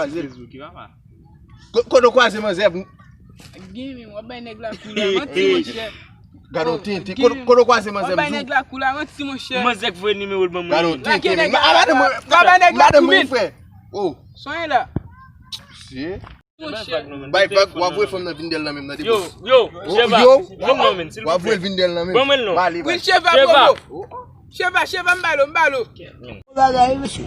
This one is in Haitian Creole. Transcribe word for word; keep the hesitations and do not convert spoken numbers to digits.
kwaze l. Ko- Kote w kwaze manzè? Gen men, w ap bay nèg la kou la, manti, monchè. Gade yon tenten. Kote kote w kwaze manzè? W ap bay nèg la kou la, manti, monchè. Manzè k voye nimewo l ban mwen. Gade yon tenten. Gade mwen, w ap bay nèg la kou, men. Oh. Sonye la. Mesye. Bay vag, w ap voye fanm nan vin dèyè l nan menm nan. Yo, yo, Cheva, ban mwen non, men, silvouplè. W ap voye l vin dèyè l nan menm. Ban mwen non. Pale, Cheva, Cheva, Bobo. Cheva, Cheva, m ba l, m ba l. Bagay, mesye.